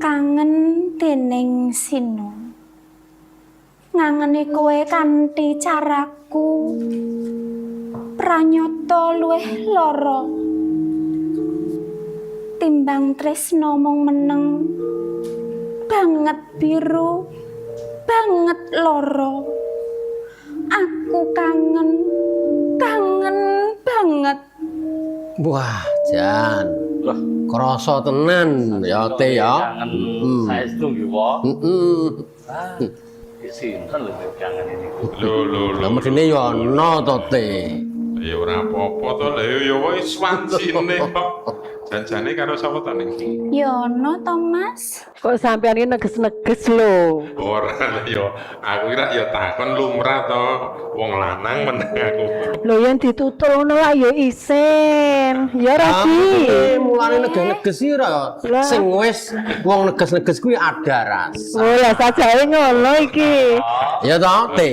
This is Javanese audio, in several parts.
Kangen dening Sino. Ngangeni kowe kanthi caraku. Pranyata luwih lara. Timbang tresna mung meneng. Banget biru, banget lara. Aku kangen, kangen banget. Wah, jan. Wah. Krasa tenan ya Te ya. Kangen saestu nggih, Pak. Heeh. Ah, sinten lho kangen ini. Lho lho lho. Lah medine ya ana to Te. Ya ora apa-apa to. Lah ya wis wancine kok. Janjane karo sapa ta ning? Ya ana to, Mas. Kok sampean iki neges-neges lho. Ora lah ya aku kira ya takon lumrah to wong lanang meneng aku. Lho yen ditutul ngono lah ya isin. Ya ora sih. Mulane neges-neges iki ora Lah. sing wis wong neges-neges kuwi ada rasa. Oh lah sajake ngono iki. Ya to Te.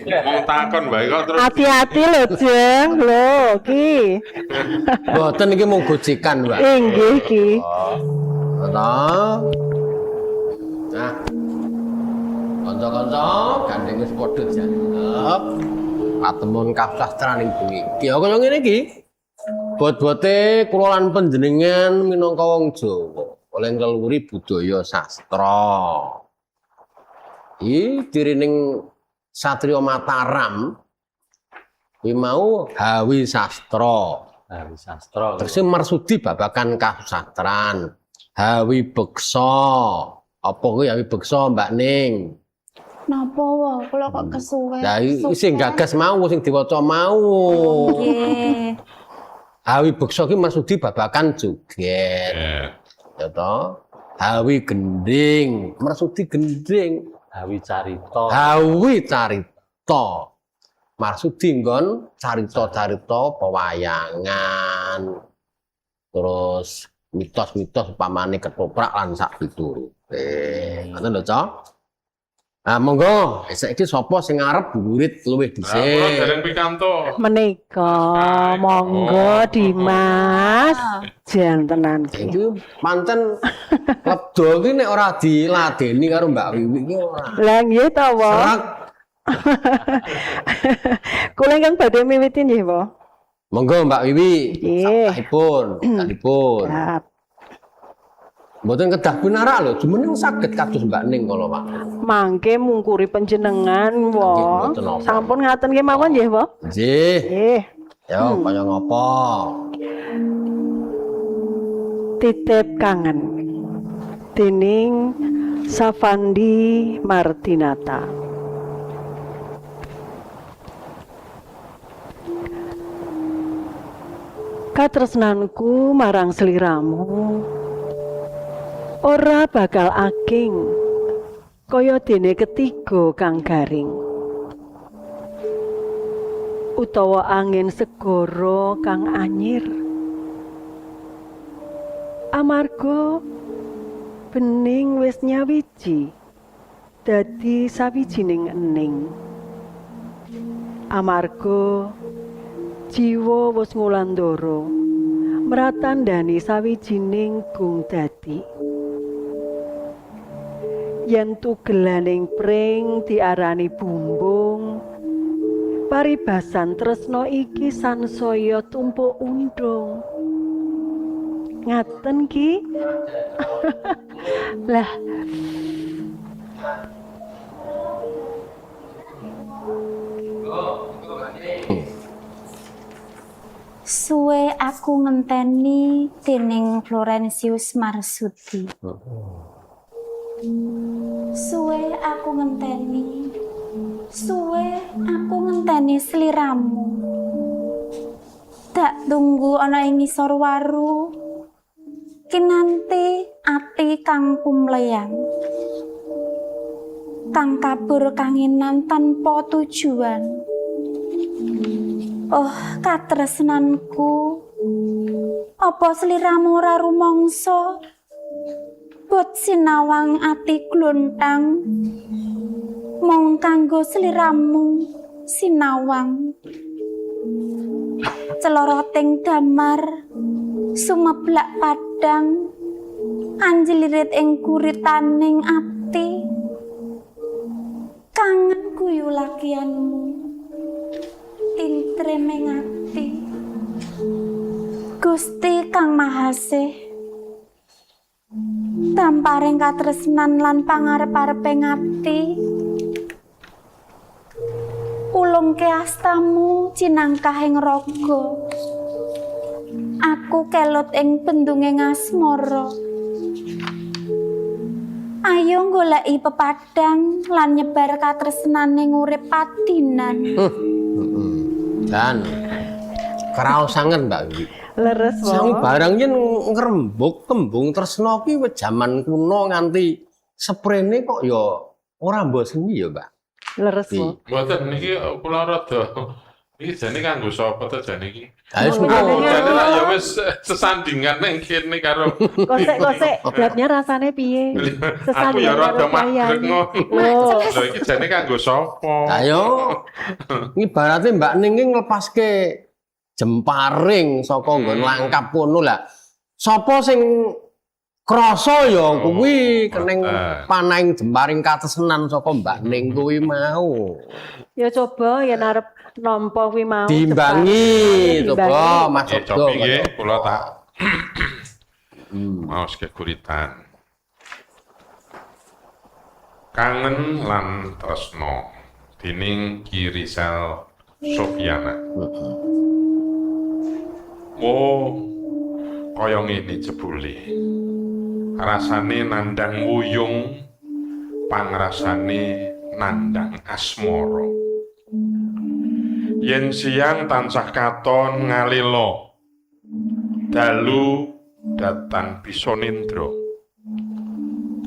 Wong takon wae kok terus Hati-hati lho, Jeng. Lho ki. Mboten iki mung gojekan, Mbak. Inggih ki. To. Nah. Kanca-kanca gandeng wis padha jangkep. Patemon kasastran ing bengi. Iki ya kaya ngene iki. Bot-bote kula lan panjenengan minangka wong Jawa oleh ngleluri budaya sastra. Iki dirining Satria Mataram kuwi mau Hawi Sastra. Hawi sastra. Tegese marsudi babagan kasastran. Hawi beksa. Apa kuwi hawi beksa Mbak Ning? Napa wae kula kok kesuwen. Lah iki sing gagas mau sing diwaca mau. Nggih. Hawi beksa ki marsudi babagan joget. Ya toh? Hawi gending, marsudi gending. Hawi carita. Hawi carita. Marsudi nggon carita-carita pewayangan. Terus mitos-mitos upamane ketoprak lan sak piturute. Ngoten lho, Cok. Ah monggo, saiki sapa sing arep wirid luwih Lah kula dhisik? dereng pikantuk. Menika monggo Dimas. Jan tenan ki. Iki pancen lebdo iki nek ora diladeni karo Mbak Wiwi iki ora. Lah nggih to, Wo. Serak. Kula ingkang badhe miwiti nggih, Wo. Monggo Mbak Wiwi. Nggih. Saktahipun, saktahipun. Siap. Mboten kedah pinarak lho, jumeneng saged kados Mbak Ning kala Pak. Mangke mungkuri panjenengan, Nggih, Wo. mboten napa. Sampun ngaten nggih mawon nggih, Wo. Nggih. Nggih. Yo kaya ngopo? Titip kangen. Dening Safandi Martinata. Katresnanku marang sliramu ora bakal aking kaya dene ketiga kang garing utawa angin segara kang anyir, amarga bening wis nyawiji dadi sawijining ening, amarga jiwa wis ngulandara mratandani sawijining gung dadi. Yen tugelaning pring diarani bumbung, paribasan tresna iki sansaya tumpuk undung. Ngaten ki? Lah Suwe aku ngenteni dening Florensius Marsudi. Suwe aku ngenteni, suwe aku ngenteni sliramu. Dak tunggu ana ing ngisor waru, kinanti ati kang kumleyang. Kang kabur kanginan tanpa tujuan. Oh, katresnanku, apa sliramu ora rumangsa? Bot sinawang ati glontang, mung kanggo sliramu sinawang. Celoroting damar, sumeblak padang, Anjlirit ing kuritaning ati. Kangen guyu lakianmu. Tintreming ati. Gusti Kang Mahasih. Tamparing katresnan lan pangarep-areping ati. Ulungke astamu cinangkahing raga. Aku kelut ing bendunge asmara. Ayo goleki pepadang lan nyebar katresnane urip patinan. Dan kraosangen, Mbak Wiwi. Leres, Sang wo. barang yen ngrembug tembung tresna ki wis jaman kuno nganti seprene kok ya ora mboseni ya, Mbak. Leres, wo. Mboten, niki kula rada, iki jane kanggo sapa to jane iki? Ayo Oh, engko. Aku jane lah ya wis sesandingan nang kene karo Kosek-kosek, beratnya rasane piye? Aku ya rada karo magrek Kyai. ngono. Oh, Lho, iki jane kanggo sapa? Ayo. Ibarate Mbak Ning ki nglepaske jemparing saka nggon langkap kono lah. Sapa sing krasa ya kuwi keneng ngoten. panahing jemparing katresnan saka Mbak Ning kuwi mau. Ya coba yen arep nampa kuwi mau. Diimbangi, cepat. coba Mas Nggih, Sabdo. cobi nggih, kula tak maos keguritan. Kangen lan Tresno dening Ki Rizal Sofiana. Oh, kaya ngene jebule. Rasane nandang wuyung, pangrasane nandang asmara. Yen siang tansah katon ngalela, dalu datan bisa nindra.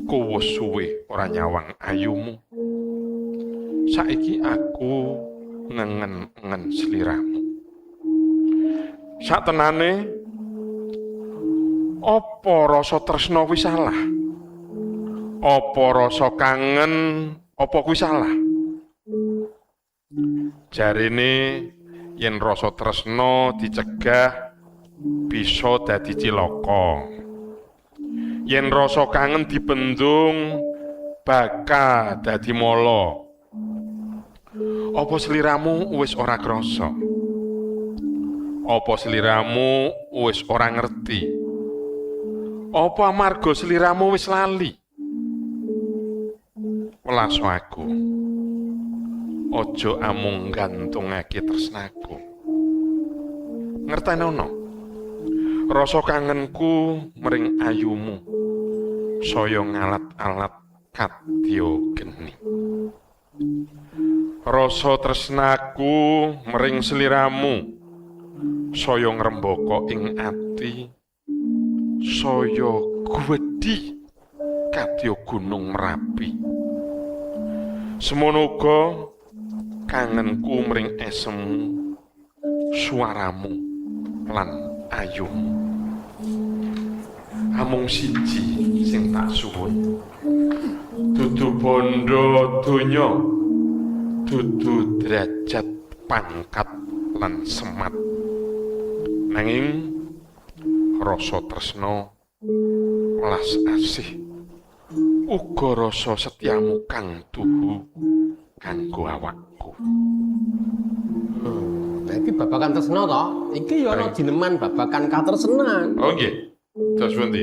Kuwus suwe ora nyawang ayumu. Saiki aku ngengen-ngen sliramu. Satenane, apa rasa tresna kuwi salah? Apa rasa kangen apa kuwi salah? Jarene yen rasa tresna dicegah bisa dadi cilaka. Yen rasa kangen dibendung bakal dadi mala. Apa sliramu wis ora krasa? Apa sliramu wis ora ngerti? Apa amarga sliramu wis lali? Welaso aku. Aja amung gantungake tresnaku. Ngertenono. Rasa kangenku mring ayumu saya ngalat-alat kadya geni. Rasa tresnaku mring sliramu saya ngrembaka ing ati, saya gwedhi kadya gunung Merapi. Semono uga kangenku mring esemu, suaramu lan ayumu. Amung siji sing tak suwun. Dudu bondo donya, dudu derajat pangkat lan semat. Nanging rasa tresna, welas asih, uga rasa setyamu kang tuhu kanggo awakku. Nah, iki babagan tresna to? Iki ya ana jineman babagan katresnan. Oh nggih. Terus pundi?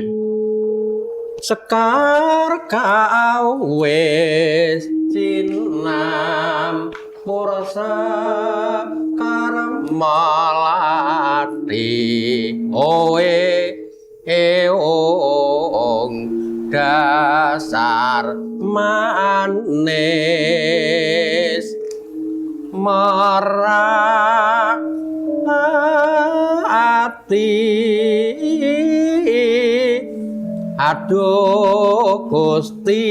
Sekar kawis cinam pursa karmelati oe eong dasar manis merak ati. Aduh Gusti,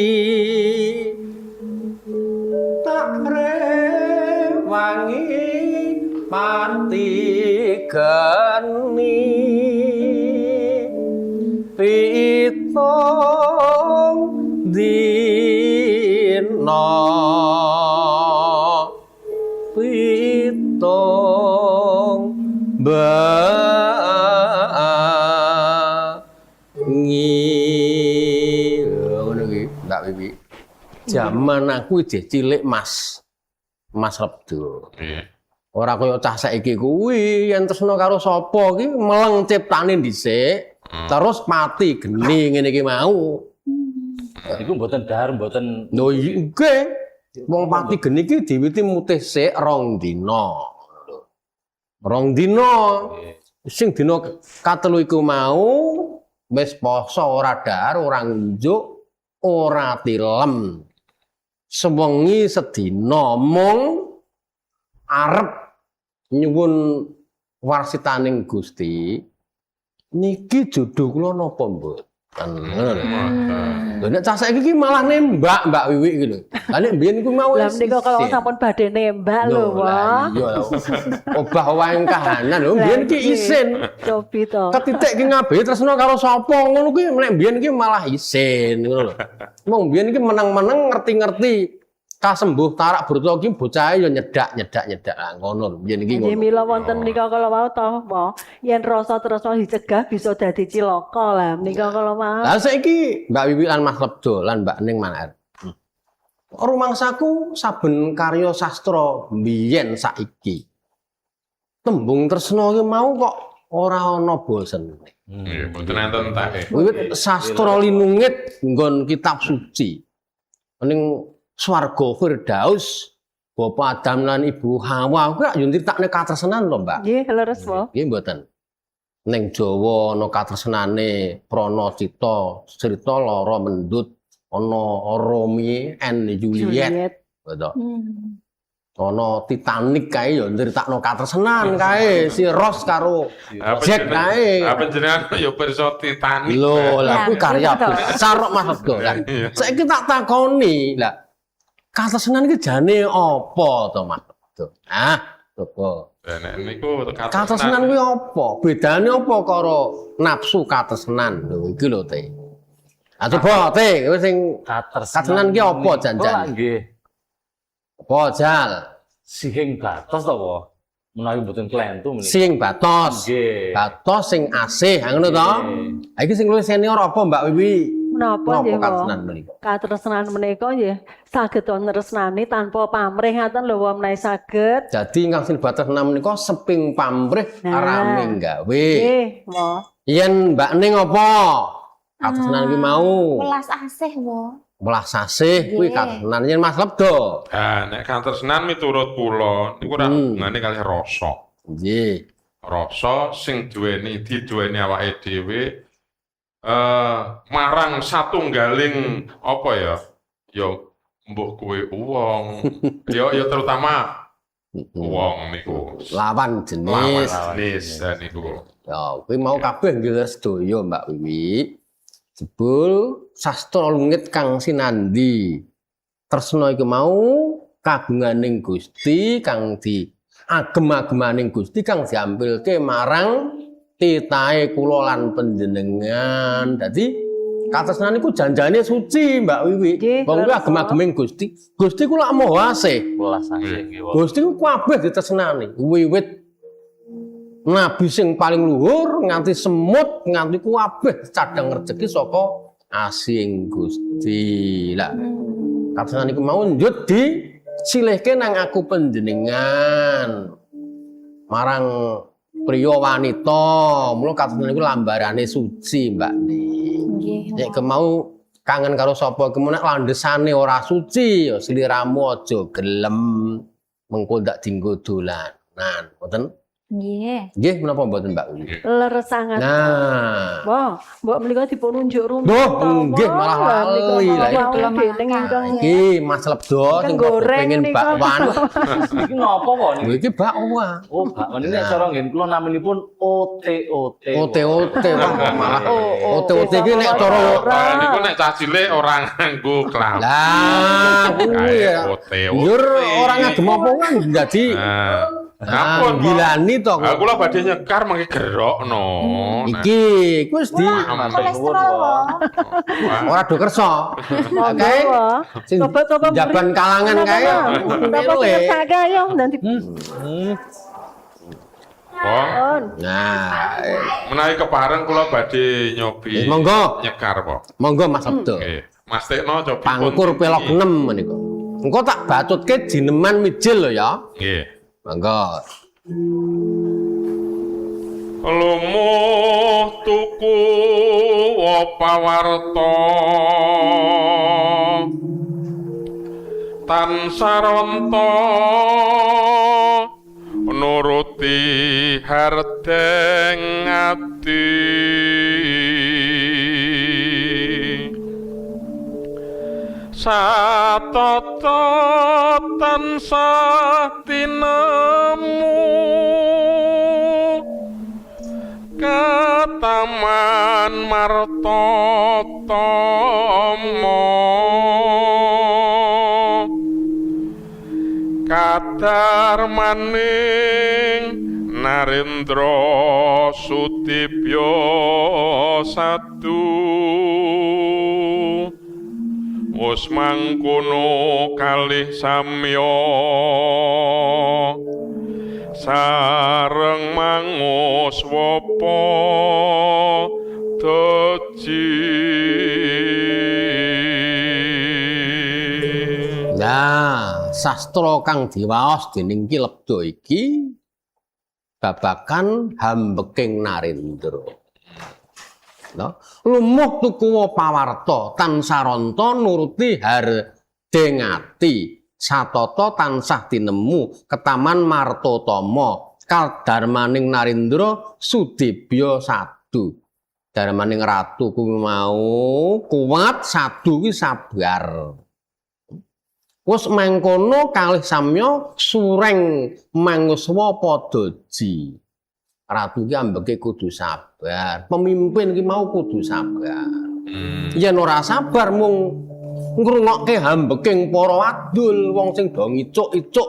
tak rewangi pati geni 7 dina 7 bengi. kuwi, Mbak Wiwi. Jaman aku isih cilik, Mas. Mas Lebdo. Iya. Ora kaya cah saiki kuwi yen tresna karo sapa ki meleng ciptane dhisik, terus mati geni ngene iki mau. Iku mboten dahar, mboten? Lho iya, nggih. Wong pati geni iki diwiti mutih sik 2 dina. 2 dina. Sing dina katelu iku mau wis poso, ora dahar, ora ngunjuk, ora tilem. Sewengi sedina mung arep nyuwun warsitaning Gusti, niki jodoh kula napa mboten, ngono lho. Lho, nek cah saiki iki malah nembak, Mbak Wiwi, iki lho. Lah nek mbiyen iku mau Lah wis menika kalau isin. Sampun badhe nembak lho, Lho, lah wah. iya. Obah wae kahanan lho, mbiyen ki isin. Cobi to. Ketitik ki ngabehi tresno karo sapa ngono kuwi nek mbiyen ki malah isin ngono lho. Wong mbiyen ki meneng-meneng ngerti-ngerti kasembuh tarak bruto ki bocahe ya nyedak nyedak nyedak lah ngono lho mbiyen iki Nggih, ngono. mila wonten menika kala wau to, Po. Yen rasa tresna dicegah bisa dadi cilaka lah menika kala wau. Lah saiki Mbak Wiwi lan Mas Lebdo lan Mbak Ning Manar. Rumangsaku saben karya sastra mbiyen saiki, tembung tresna ki mau kok ora ana bosene. Nggih, mboten enten enteke. Wiwit sastra linungit nggon kitab suci. Ning swarga Firdaus, Bapak Adam lan Ibu Hawa kuwi yo nyritakne katresnan to, Mbak. Nggih, leres, Po. Nggih mboten? Ning Jawa ana katresnane Prana Cita, cerita Lara Mendut, ana Romeo and Juliet, betul. Ana Titanic kae ya nyritakno katresnan kae, si Rose karo Apa Jack kae. Apa jenengan ya pirsa Titanic? Lho, lah kuwi karya Betul. besar kok, Mas Abdo. Lah, Iya. saiki tak takoni, lah katresnan iki jane apa to, Mas Abdo? Ah, coba. Lah nek niku Katresnan kuwi apa? Bedane apa karo nafsu katresnan? Lho iki lho, Te. Ah, coba Te, kowe sing Katresnan. Katresnan ki apa janjane? Nggih. Apa jal? Sihing batos to, Po? Menawi mboten klentu menika. Sing batos. Nggih. Batos sing asih, ha ngono to? Nggih. Ha iki sing luwih senior apa, Mbak Wiwi? Menapa Napa nggih, Po? katresnan menika? Katresnan menika nggih saged tresnani tanpa pamrih ngaten lho, Po, menawi saged. Dadi ingkang sinebat tresna menika seping pamrih Nah. rame gawe. Nggih, Po. Yen Mbak Ning apa? Katresnan kuwi mau. Welas asih, Wo. Welas asih kuwi katresnan. Yen Mas Lebdo? Ha nek katresnan miturut kula niku ora hubungane kalih rasa. Rasa sing duweni diduweni awake dhewe marang satunggaling apa ya? Ya mbuh kuwe wong. Ya ya terutama wong niku. Lawan Lawan jenis. jenis ya niku. Ya, kuwi mau kabeh nggih sedaya, Mbak Wiwi. Jebul sastra lungit kang sinandi. Tresna iku mau kagunganing Gusti kang di agem-agemaning Gusti kang diampilke marang titahe kula lan panjenengan. Dadi katresnan iku janjane suci, Mbak Wiwi. Nggih, Wong kuwi leres. agem-ageming Gusti. Gusti ku lak maha asih. Welas asih nggih, Po. Gusti ku kabeh ditresnani. Wiwit nabi sing paling luhur nganti semut nganti kabeh cadhang rejeki saka asing Gusti. Lah, katresnan iku mau njut di silihke nang aku panjenengan. Marang priya wanita, mula katresnan iku lambarane suci, Mbak Ning. Nek kemau kangen karo sapa iku nek landesane ora suci ya sliramu aja gelem, mengko ndak dinggo dolanan. Ngoten? Nggih. Nggih menapa mboten, Mbak Uli? Leres sangat. Nah. Wah, mbok menika dipun unjuk rumiyin Duh, to, nggih, Wah, malah lah menika lali lah. wau dening ingkang Iki Mas Lebdo sing padha goreng pengen nika. bakwan. Iki napa kok Lho niki? iki bakwan. Oh, bakwan ini nek cara nggen kula naminipun OTOT. OT-OT wah malah. Oh, OT-OT iki nek cara Lah niku nek cah cilik ora nganggo klambi. Lah kuwi Kae ya. OT-OT. Njur ora ngagem apa kan dadi Nah, ah, ampun, Pak. gilani to. Aku lah badhe nyekar mangke gerokno. Nah, Iki kuwi wis di Kolesterol, Wo. ora do kersa. Monggo, Kae Wah. sing Coba-coba jaban kalangan kae. Napa Milih. ngersake ayo nanti. Wong, Nah, menawi kepareng kula badhe nyobi Monggo. nyekar, Pak. Monggo, Mas Abdo. Nggih. Mas Tekno cobi Pangkur pelok 6 menika. Engko tak bacutke jineman mijil lho ya. Nggih. Monggo. Lumuh tuku pawarta tansah ronta nuruti hardeng ati satata tansah tinemu kataman martatama kadar maning Narendra Sudibya sadu wus mangkono kalih samya sareng manguswapa doji. Nah, sastra kang diwaos dening Ki Lebda iki babagan hambeking Narendra. No? Lumuh tuku pawarta tansah ronta nuruti hardengati satata tansah tinemu ketaman martatama kadarmaning Narendra Sudibya sadu. Darmaning ratu kuwi mau kuwat sadu kuwi sabar. Wus mangkono kalih samya sureng manguswa padaji. Ratu ki ambeke kudu sabar. Pemimpin ki mau kudu sabar. Yen ora sabar mung ngrungokke hambeking para wadul, wong sing do ngicuk-icuk.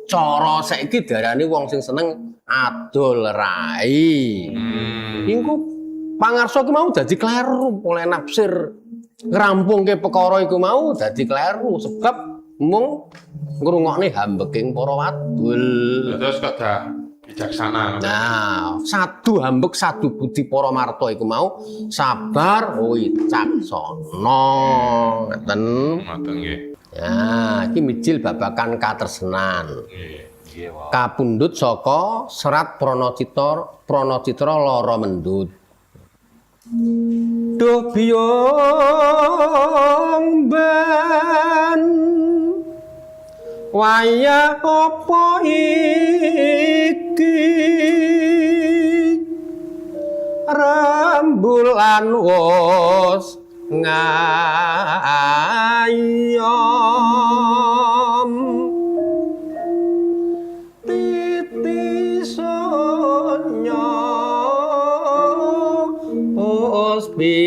Cara saiki diarani wong sing seneng adol rai. Iku pangarsa ki mau dadi kleru oleh nafsir ngrampungke perkara iku mau dadi kleru sebab mung ngrungokne hambeking para wadul. Terus kada bijaksana. Nah, sadu hambek sadu budi para marta iku mau sabar wicaksana. Ngeten. Ngoten nggih. Nah, iki mijil babagan katresnan. Nggih. Nggih, Pak. Kapundhut saka serat Pranacitra Pranacitra Lara Mendut. Duh biyong ben wayah apa iki rembulan wis ngayom titi sonya puspita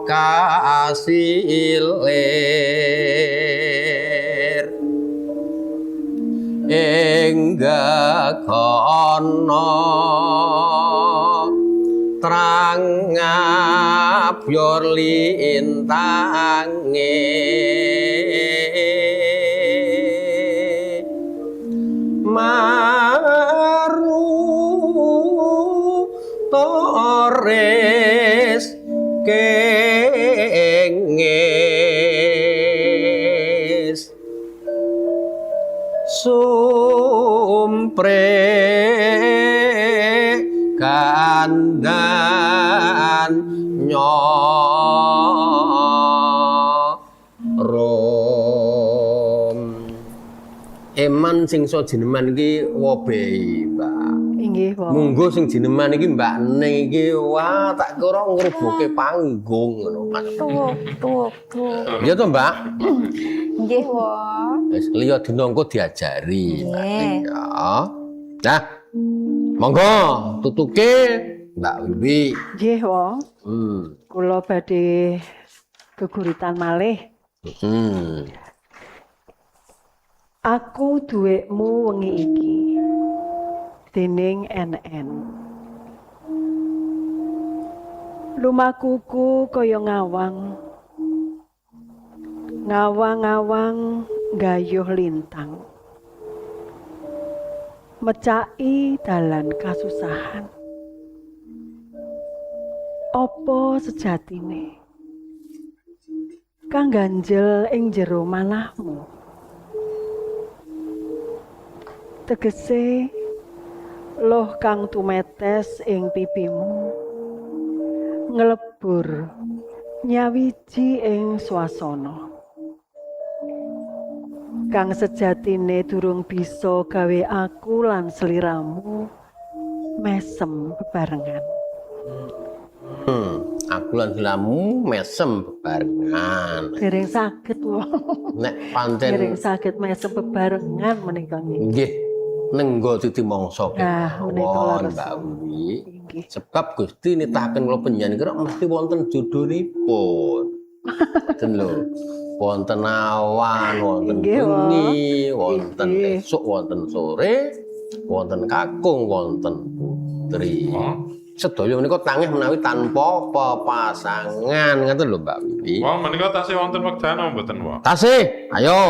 kasilir ing gagana terang ngabyor lintange maru tores kengis sumpre kandan nyorom. Eman sing so jineman iki wobehi, Mbak. Inggih, Pak. Munggo sing jineman iki Mbak Ning iki wah tak kira ngrubuhke panggung ngono Mas. Tuwuk, tuwuk, tuwuk. Iya to, Mbak? Nggih, Wo. Wis liya dina engko diajari, Mbak Ning Nggih. ya. Nah, monggo tutuke Mbak Wiwi. Nggih, Wo. Kula badhe geguritan malih. Aku duwekmu wengi iki. Dening NN. Lumakuku kaya ngawang. Ngawang-ngawang gayuh lintang. Mecaki dalan kasusahan. Apa sejatine? Kang ganjel ing jero manahmu. Tegese loh kang tumetes ing pipimu nglebur nyawiji ing swasana. Kang sejatine durung bisa gawe aku lan sliramu mesem bebarengan. Aku lan sliramu mesem bebarengan. Dereng saged wong. Nek pancen Dereng saged mesem bebarengan menika nggih. Nggih, nenggo titi mangsa Nah, menika kemawon, leres. Mbak Wiwi. Nggih. Sebab Gusti nitahaken kula panjenengan kira mesti wonten jodhonipun. Ngoten lho. Wonten awan, wonten Nggih, Wak. bengi, wonten Nggih. esuk, wonten sore, wonten kakung, wonten putri. Wah. Sedaya menika tangeh menawi tanpa pepasangan, ngoten lho, Mbak Wiwi. Wah, menika tasih wonten wekdal napa mboten, Wah? Tasih, ayo.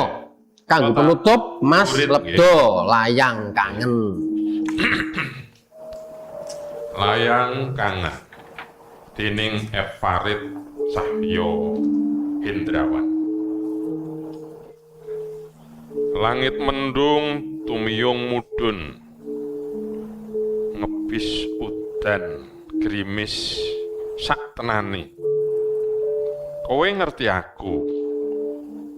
Kanggo Kota. penutup Mas Murid, Lebdo layang kangen. Layang Kangen dening F. Farid Cahyo Hendrawan. Langit mendung tumiyung mudhun, ngebis udan grimis sak tenane. Kowe ngerti aku,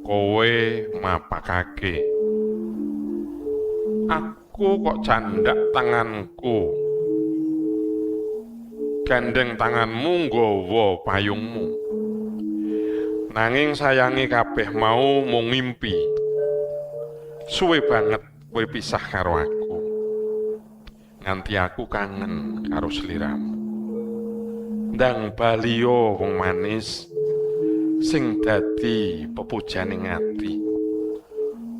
kowe mapakake. Aku kok candak tanganku, gandeng tanganmu nggawa payungmu. Nanging sayangi kabeh mau mung ngimpi. Suwe banget kowe pisah karo aku. Nganti aku kangen karo sliramu. Ndang baliyo wong manis sing dadi pepujane ati.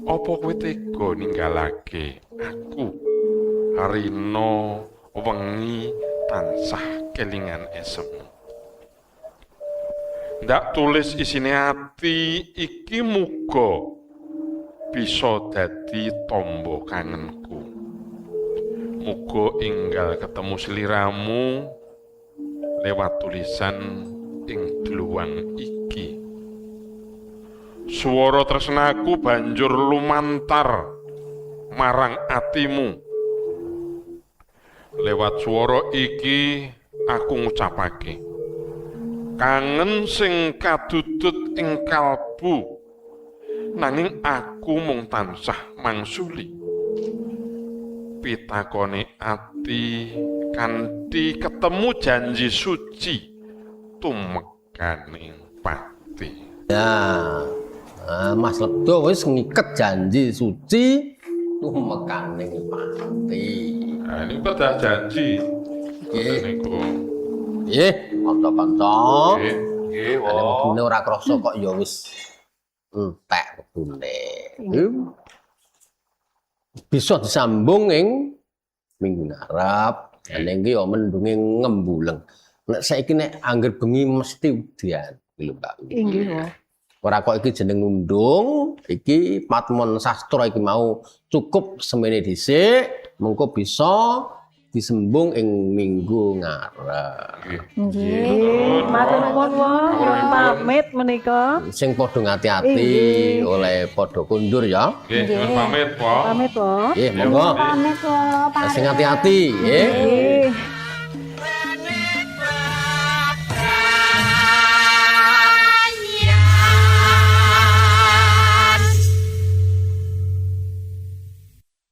Apa kowe tega ninggalake aku? Rina wengi tansah kelingan esemu. Ndak tulis isine ati iki muga bisa dadi tombo kangenku. Muga enggal ketemu sliramu lewat tulisan ing dluwang iki. Swara tresnaku banjur lumantar marang atimu. Lewat swara iki aku ngucapake kangen sing kadudut ing kalbu, nanging aku mung tansah mangsuli pitakone ati kanthi ketemu janji suci tumekaning pati. Ya, Mas Lebdo wis ngiket janji suci tumekaning pati. Nah, ini kedah janji. Nggih. Niku. Nggih, kanca-kanca. Nggih. Nggih, Nek wektune ora krasa kok ya wis entek wektune. Bisa disambung ing minggu ngarep. Nek iki ya mendunge ngembuleng. Nek saiki nek angger bengi mesti udan lho, Mbak. Inggih, Wak. Ora kok iki jeneng ngundung, iki patmon sastra iki mau cukup semene dhisik, mengko bisa disembung ing minggu ngarep. Nggih. Nggih. Nggih, matur nuwun, Wak. Nyuwun pamit menika. Sing padha ngati-ati Inggih. oleh padha kundur ya. Nggih, nyuwun pamit, Pak. Pamit, Wak. Nggih, monggo. Pamit, Wak. Sing hati-hati nggih. Nggih.